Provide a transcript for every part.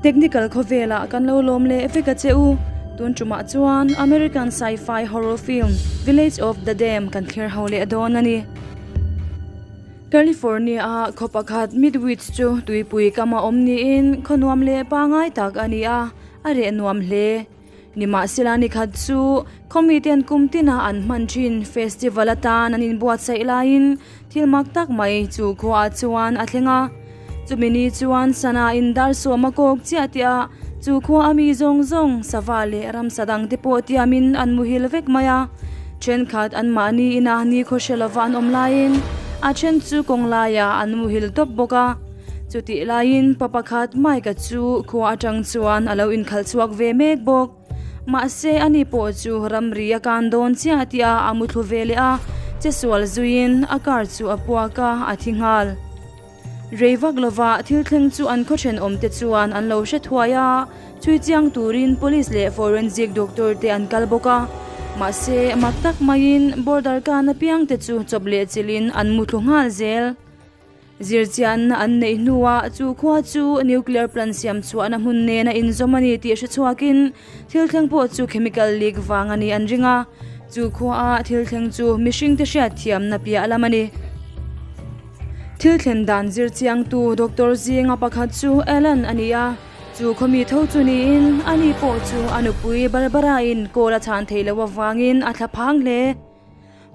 Technical khawvelah kan lo lawm leh vek a che u. Tun tumah chuan American sci-fi horror film Village of the Damned kan thlir ho leh dawn a ni. California-a khaw pakhat Midwich chu tuipui kama awm niin khaw nuam leh pangai tak a ni a, a reh nuam hle. Nimahsela nikhat chu khaw miten kum tina an hman thin festival atan an inbuatsaih laiin thil mak tak mai chu khuaah chuan a thleng a. Chumi ni chuan sana in dar sawm a kawk chiah tih a, chu khua a mi zawng zawng sava leh ramsa dang te pawh tiamin an muhil vek mai a. Thenkhat anmahni ina nikhaw hre lova an awm laiin a then chu kawng laiah an muhil tawp bawk a. Chutih laiin pa pakhat Mike-a chu khua atang chuan a lo inkhalh chhuak ve mek bawk. Mahse ani pawh chu ramri a kan dawn chiah tih a a muthlu ve leh a, che sual zuiin a car chu a puak a, a thi nghal. Rei vak lova thil thleng chu an khaw thenawmte chuan an lo hre thuai a, chhui chiang turin police leh forensic doctor te an kal bawk a. Mahse mak tak maiin border kan apiangte chu chawp leh chilhin an muthlu nghal zel. Zirchianna an neih hnuah chu khua chu nuclear plant siam chhuahna hmun nena inzawm a ni tih hre chhuakin thil thleng pawh chu chemical leak vang a nih an ring a, chu khuaa thil thleng chu mihringte hriatthiamna piah lam a ni. Thil thlen dan zirchiangtu doctor zinga pakhat chu Alan a ni a, chu khawmi tho chu niin ani pawh chu a nupui Barbara-in kawl a chhan theih loh avangin a thla phang hle.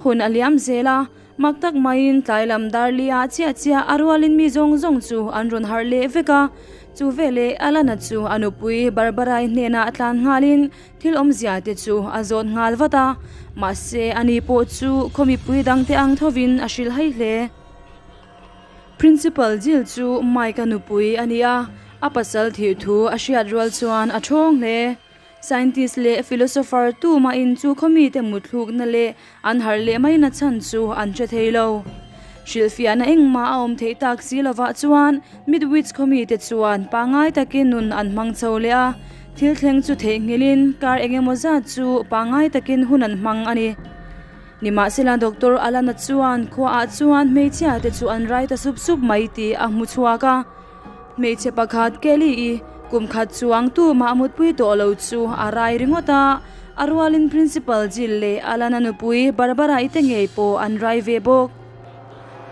Hun a liam zel a, mak tak maiin tlai lam dar lia chiah chiah a rualin mi zawng zawng chu an rawn harh leh vek a. Chu veleh Alana chu a nupui Barbara-i hnenah a tlan nghalin thil awmzia te chu a zawt nghal vat a, mahse ani pawh chu khaw mipui dangte ang thovin a hrilh hai hle. Principal Jill chu Mike-a nupui a ni a, a pasal thih thu a hriat rual chuan a thawng hle. Scientist leh philosopher tumahin chu khawmite mutthlukna leh an harh leh mai na chhan chu an hre thei lo. Hrilhfiahna engmah a awm theih tak si lovah chuan Midwich khawmite chuan pangngai takin nun an hmang chho leh a, thil thleng chu theihnghilhin kar engemaw zat chu pangngai takin hun an hmang a ni. Nimahsela Doctor Alana chuan khuaah chuan hmeichhia te chu an rai ta sup sup mai tih a hmu chhuak a. Hmeichhe pakhat Kelly-i kum khat chuang tumah mutpui tawh lo chu a rai ringawt a, a rualin Principal Jill leh Alana nupui Barbara-i te ngei pawh an rai ve bawk.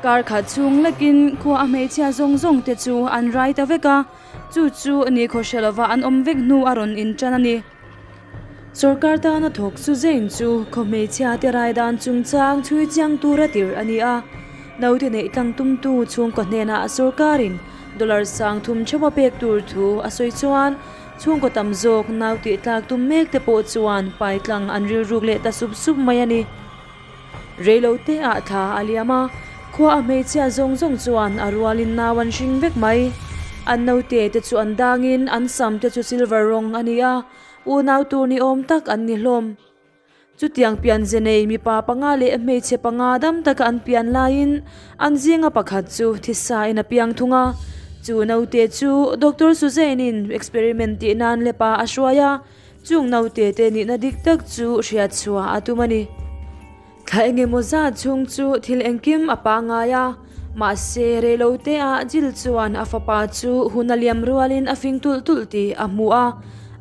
Kar khat chhung lekin khua a hmeichhia zawng zawng te chu an rai ta vek a, chu chu nikhaw hre lova an awm vek hnu a rawn intan a ni. Sorkar tana thawk chu Jane chu khaw hmeichhia te rai dan chungchang chhui chiang tura tirh a ni a. Naute neih tlang tumtu chhungkaw hnenah sorkarin dollar sang thum theuha pek tur thu a sawi chuan chhungkaw tam zawk nau tih tlak tum mek te pawh chuan pai tlang an rilruk leh ta sup sup mai a ni. Reilote ah thla a liam a, khua a hmeichhia zawng zawng chuan a rualin nau an hring vek mai. An naute te chu an dangin an sam te chu silver rawng a ni a, unau tur ni awm tak an ni hlawm. Chutiang pianze nei mipa panga leh hmeichhe panga dam taka an pian laiin an zinga pakhat chu thisa in a piang thung a. Chu naute chu Doctor Suzanne-in experiment tih nan lepa a hruai a. Chung naute te nihna dik tak chu hriat chhuah a tum a ni. Thla engemaw zat chhung chu thil engkim a pangngai a, mahse reilote ah Jill chuan a fapa chu hun a liam rualin a fing tulh tulh tih a hmu a,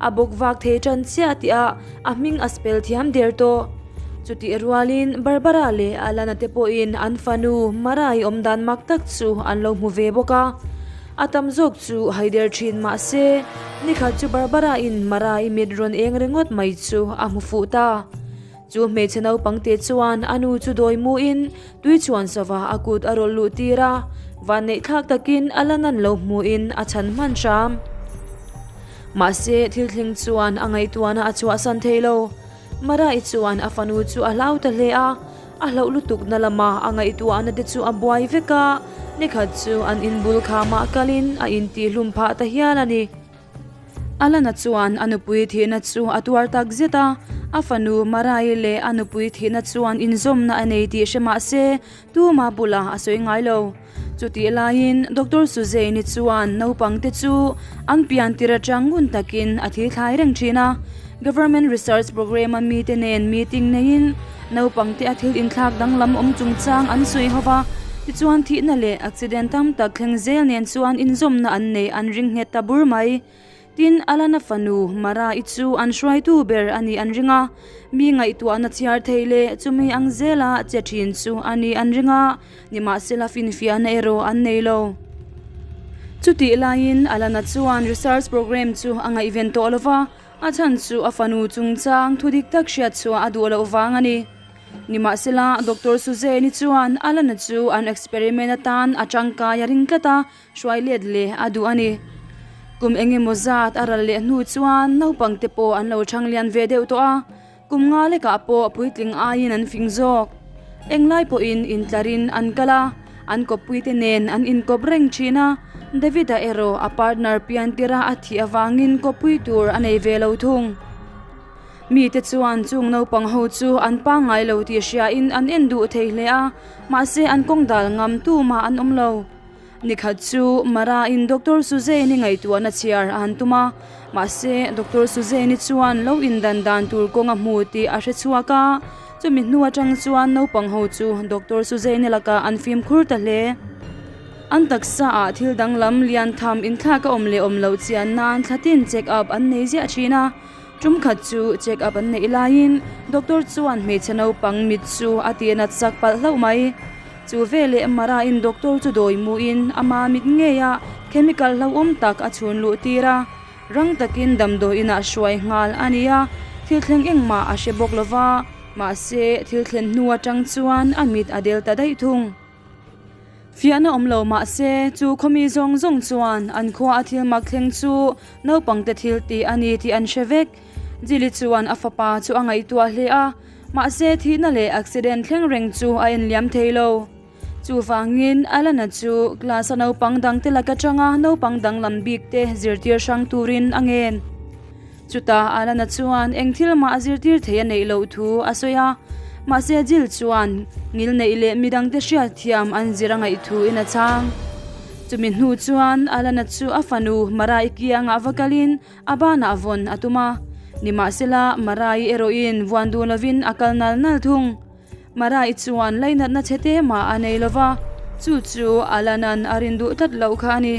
a bawk vak thei tan chiah tih ah a hming a spell thiam der tawh. Chutih rualin Barbara leh Alana te pawhin an fanu Mara-i awmdan mak tak chu an lo hmu ve bawk a. A tam zawk chu haider thin mah se, nikhat chu Barbara-in Mara-i mit rawn eng ringawt mai chu a hmu fuh ta. Chu hmeichhe naupang te chuan a nu chu dawi muin tui chhuan sava a kut a rawlh luh tir a, vanneih thlak takin a la nan lo hmuin a chhan hman hram. Mahse, thil thleng chuan a ngaihtuahna a chhuahsan thei lo. Mara-i chuan a fanu chu a hlau ta hle a, a hlauh lutuk na lama a ngaihtuahna te chu a buai vek a, nikhat chu an inbul khamah kalin a intihhlum phah ta hial a ni. Alana chuan a nupui thihna chu a tuar tak zet a, a fanu Mara-i leh a nupui thihna chuan inzawmna a nei tih hre mah se tuma bulah a sawi ngai lo. Chutih laiin Doctor Suzanne-i chuan naupangte chu an pian tir atang ngun takin a thil thlai reng thin a. Government Research Programme-a mite nen meeting neiin naupangte a thil inthlak danglam awm chungchang an sawi ho va, tichuan thihna leh accident tam tak thleng zel nen chuan inzawmna an nei an ring nghet ta bur mai. Tin, Alana fanu Mara-i chu an hruaitu ber a nih an ring a, mi ngaihtuahna chhiar thei leh chumi ang zela che thin chu a nih an ring a, nimahsela finfiahna erawh an nei lo. Chutih laiin Alana chuan research programme chu a ngaihven tawh lo va, a chhan chu a fanu chungchang thu dik tak hriat chhuah a duh loh vang a ni. Nimahsela, Doctor Suzanne-i chuan Alana chu an experiment atan a tangkai a ring tlat a, Hruai let leh a duh a ni. Kum eng emaw zat a ral leh hnu chuan naupang te pawh an lo chhang lian ve deuh tawh a, kum nga lekah pawh puitling aiin an fing zawk. Englai pawhin intlarin an kal a, an kawppuite nen an inkawp reng thin a, David-a erawh a partner pian tira a thih avangin kawppui tur a nei ve lo thung. Mite chuan chung naupang ho chu an pangngai lo tih hriain an en duh thei hle a, mahse an kawng dal ngam tumah an awm lo. Nikhat chu Mara-in Doctor Suzanne-i ngaihtuahna chhiar a han tum a, mahse Doctor Suzanne-i chuan lo indan dan tur kawng a hmu tih a hre chhuak a, chumi hnu atang chuan naupang ho chu Doctor Suzanne-i lakah an fimkhur ta hle. An taksa ah thil danglam lian tham inthlak a awm leh awm loh chian nan thlatin check up an nei ziah thin a, tum khat chu check up an neih laiin Doctor chuan hmeichhe naupang mit chu a tihnat sak palh hlauh mai. Chu veleh Mara-in doctor chu dawi hmuhin ama mit ngeia chemical hlauhawm tak a chhun luh tir a, rang takin damdawi inah hruai nghal a ni a, thil thleng engmah a hre bawk lova, mahse thil thlen hnu atang chuan a mit a del ta daih thung. Fiahna awm lo mahse chu khawmi zawng zawng chuan an khua a thil mak thleng chu naupangte thil tih a ni tih an hre vek. Jilly chuan a fapa chu a ngaihtuah hle a. Mahse thihna leh accident thleng reng chu a enliam thei lo. Chuvangin Alana chu class a naupang dangte lak atanga naupang danglam bik te zirtir hrang turin a ngen. Chutah Alana chuan eng thil mah a zirtir thei a neih loh thu a sawi a, mahse Jill chuan ngil neih leh midangte hriatthiam an zir a ngaih thuin a chhang. Chumi hnu chuan Alana chu a fanu Marai kiangah va kalin A banah vawn a tum a, nimahsela Marai erawhin vuan duh lovin a kal nal nal thung. Marai chuan lainatna chhe te mah a nei lova, chu chu Alanan a rin duh tlat loh kha a ni.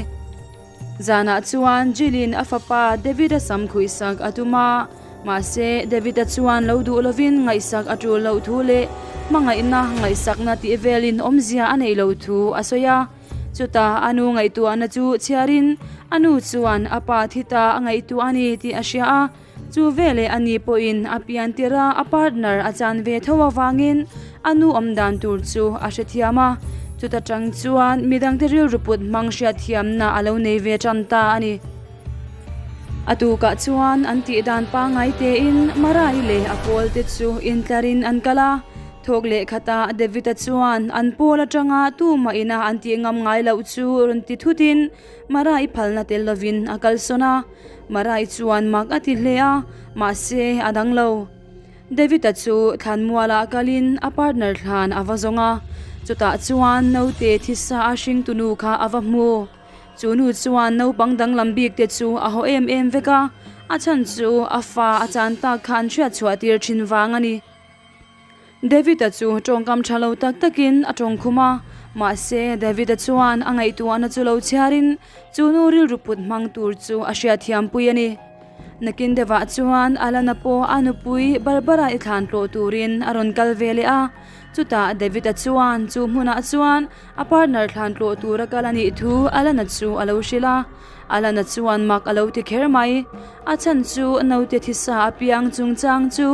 Zanah chuan Jill-in a fapa David-a sam khuihsak a tum a, mahse David-a chuan lo duh lovin ngaihsak a tul loh thu leh hmangaihna ngaihsakna tih velin awmzia a neih loh thu a sawi a. Chutah a nu ngaihtuahna chu chhiarin a nu chuan a pa thi ta a ngaihtuah a ni tih a hria a, chu veleh a ni pawhin a pian tirha a partner a chan ve tho avangin a nu awm dan tur chu a hrethiam a, chuta tang chuan midangte rilru put hmang hriatthiamna a lo nei ve tan ta a ni. A tukah chuan an tih dan pangngai tein Marai leh a pawlte chu intlarin an kal a, Thawk leh khatah David-a chuan an pawl atanga tumah ina an tih ngam ngai loh chu rawn ti thutin Marai phalna tel lovin a kalsawn a. Marai chuan mak a ti hle a, mahse a dang lo. David-a chu thlanmualah kalin a partner thlan a va zawng a, chutah chuan naute thisa a hringtunu kha a va hmu. Chu nu chuan naupang danglam bik te chu a haw em em vek a, a chhan chu a fa a chan tak kha an hriatchhuah tir thin vang a ni. David-a chu tawngkam tha lo tak takin a tawng khum a, mahse David-a chuan a ngaihtuahna chu lo chhiarin chu nu rilru put hmang tur chu a hriatthiampui a ni. Nakin deuhah chuan Alana pawh a nupui Barbara-i thlan tlawh turin a rawn kal ve leh a, chutah David-a chuan chu hmunah chuan a partner thlan tlawh tura kal a nih thu Alana chu a lo hrilh a. Alana chuan mak a lo ti kher mai. A chhan chu naute thisa a piang chungchang chu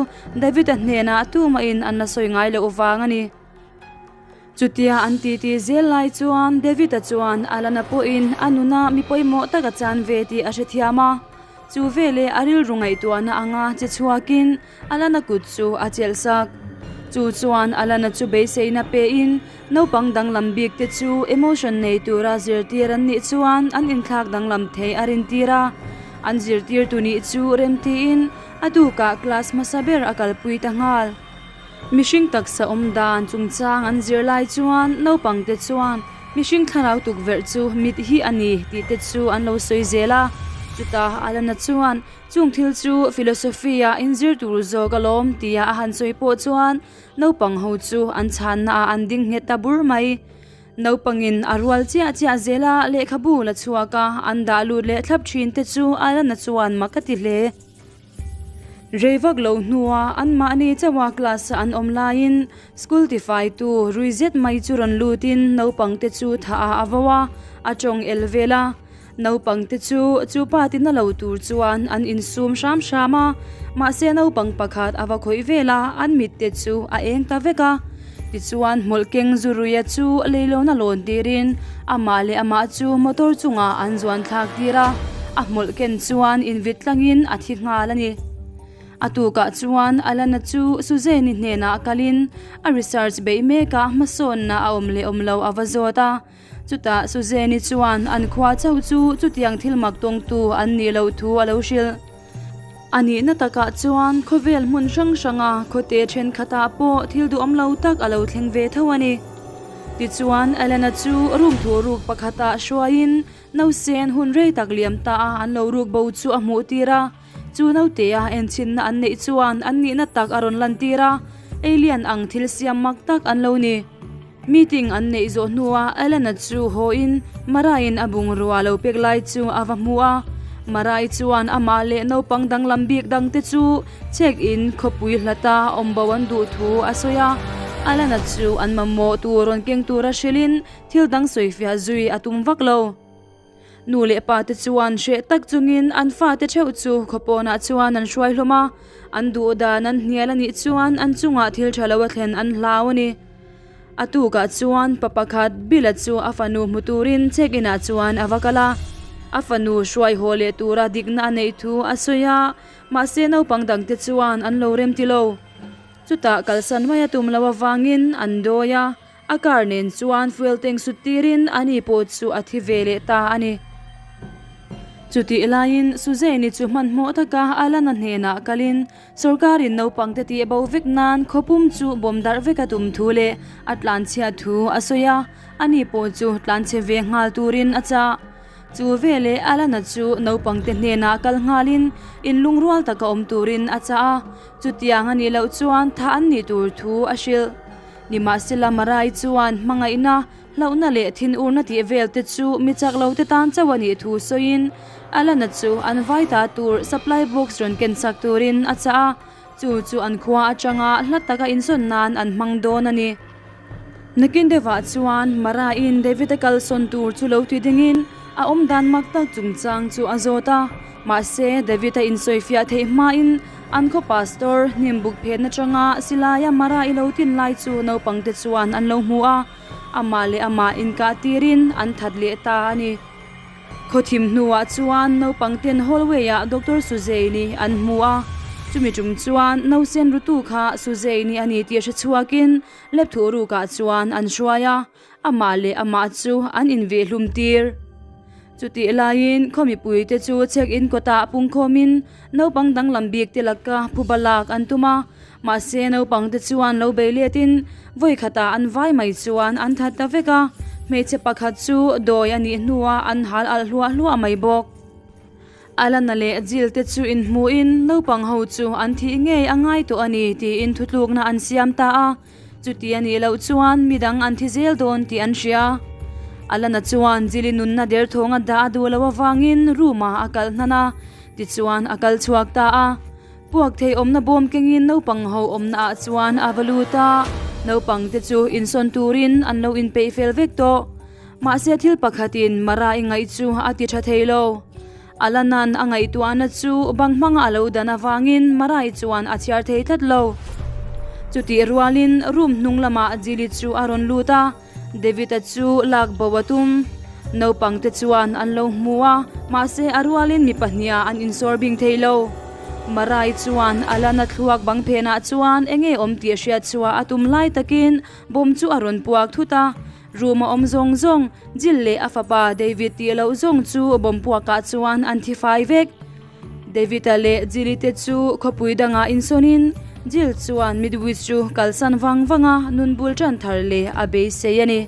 David-a hnenah tumahin an la sawi ngai loh vang a ni. Chutia an titi zel lai chuan David-a chuan Alana pawhin a nuna mi pawimawh tak a chan ve tih a hrethiam a. Chu veleh a rilru ngaihtuahna anga che chhuakin Alana kut chu a chelh sak. Chu chuan Alana chu beiseina pein naupang danglam bik te chu emotion nei tura zirtir an nih chuan an inthlak danglam thei a rintir a. An zirtirtu nih chu remtiin a tukah class hmasa ber a kalpui ta nghal. Mihring taksa awm dan chungchang an zir lai chuan naupang te chuan mihring thlarau tukverh chu mit hi a ni tih te chu an lo sawi zel a. Chutah Alana chuan Chung thil chu philosophy ah inzir tur zawk alawm tia a han sawi pawh chuan naupang ho chu an chhanna ah an ding nghet ta bur mai. Naupangin a rual chiah chiah zel a, lehkhabu la chhuak a, an dah lut leh thlap thin te chu Alana chuan mak a ti hle. Rei vak lo hnua anmahni chauha class a an awm laiin school tifaitu rui zet mai chu rawn lutin naupangte chu thah ah a vo a, a tawng el vel a. Naupangte chu chu pa tina lo tur chuan an insum hram hram a, mahse naupang pakhat a va khawih vel a, an mitte chu a eng ta vek a. Tichuan hmawlh keng Zuruia chu leilawn a lawn tirin amah leh amah chu motor chungah an zuan thlak tir a, a hmawlh ken chuan invit tlangin a thi nghal a ni. A tukah chuan Alana chu Suzanne-i hnenah kalin a research beih mekah hmasawnna a awm leh awm lo a va zawt a. Chutah Suzanne-i chuan an khua chauh chu chutiang thil mak tawngtu an nih loh thu a lo hrilh. A nihna takah chuan khawvel hmun hrang hranga khawte thenkhatah pawh thil duhawm lo tak a lo thleng ve tho a ni. Tichuan Elena chu room thuh ruk pakhatah hruaiin nausen hun rei tak liam ta a an lo ruk bo chu a hmuh tir a. Chu nautea enchinna an neih chuan an nihna tak a rawn lantir a, alien ang thil siam mak tak an lo ni. Meeting an neih zawh hnuah Elena chu hawiin Marai-in a bungrua lo pek lai chu a va hmu a. Marai chuan amah leh naupang danglam bik dangte chu check in khawpui hlata awm bo an duh thu a sawi a. Elena chu an mamawh tur rawn keng tura hrilhin thil dang sawifiah zui a tum vak lo. Nu leh pa te chuan hreh tak chungin an fate theuh chu khawpawnah chuan an hruai hlawm a, an duh dan an hnial a nih chuan an chungah thil tha lo a thlen an hlau a ni. A tukah chuan pa pakhat Bill-a chu a fanu hmu turin check-in ah chuan a va kal a, a fanu hruai haw leh tura dikna a neih thu a sawi a, mahse naupang dangte chuan an lo rem ti lo. Chutah kalsan mai a tum loh avangin an dawi a. A car nen chuan fuel tank sut tirin ani pawh chu a thi ve leh ta a ni. Chutih laiin Suzanne-i chu hmanhmawh taka Alana hnenah kalin sawrkarin naupangte tih bo vek nan khawpum chu bawm darh vek a tum thu leh a tlanchhiat thu a sawi a, ani pawh chu tlanchhe ve nghal turin a chah. Chu veleh Alana chu naupangte hnenah kal nghalin inlungrual taka awm turin a chah a, chutiang a nih loh chuan thah an nih tur thu a hrilh. Nimahsela Marai chuan hmangaihna, hlauhna leh thinurna tih vel te chu mi chak lo te tan chauh a nih thu sawiin Alana chu an vai ta tur supply box rawn ken sak turin a chah a, chu chu an khua atanga hla taka insawn nan an hmang dawn a ni. Nakin deuhah chuan Maraiin David-a kalsawn tur chu lo ti dingin a awmdan mak tak chungchang chu a zawt a, mahse David-a insawifiah theih hmain An khaw pastor hnim buk phen atanga silaia mara i lo tin lai chu naupangte chuan an lo hmu a, amah leh amah inkah tirin an that leh ta a ni. Khaw thim hnuah chuan naupangten hallway ah Doctor Suzanne-i an hmu a, chumi tum chuan nausen rutu kha Suzanne-i a ni tih hre chhuakin lepthuh rukah chuan an hruai a, Amah leh amah chu an invehlum tir. Chutih laiin khaw mipuite chu check-in kawtah pungkhawmin naupang danglam bik te laka phuba lak an tum a, mahse naupangte chuan lo bei letin vawi khatah an vai mai chuan an that ta vek a, hmeichhe pakhat chu dawi a nih hnuah an hal alh hluah hluah mai bawk. Alana leh Jill te chu inhmuhin naupang ho chu an thih ngei a ngai tawh a ni tiin thutlukna an siam ta a. Chuti a nih loh chuan midang an thi zel dawn tih an hria. Alana chuan Jilly nunna derthawnga dah a duh loh avangin room-ah a kalh hnan a, tichuan a kal chhuak ta a. Puak thei awmna bawm kengin naupang ho awmna ah chuan a va lut a, naupang te chu insawn turin an lo inpeih fel vek tawh. Mahse thil pakhatin Mara i ngaih chu a ti tha thei lo. Alanan a ngaihtuahna chu bang hmanga a lo dan avangin Marai chuan a chhiar thei tlat lo. Chutih rualin room hnung lamah Jilly chu a rawn lut a, David-a chu lak bo a tum. Naupangte chuan an lo hmu a, mahse a rualin mi pahniha an insawr bing thei lo. Marai chuan Alana thluak bang phenah chuan enge awm tih hriat chhuah a tum lai takin bomb chu a rawn puak thut a, Room a awm zawng zawng, Jill leh a fapa David tih loh zawng chu bomb puakah chuan an thi fai vek. David-a leh Jill-i te chu khawpui dangah insawnin Jill chuan Midwich chu kalsan vang vanga nun bul tan thar leh a beisei a ni.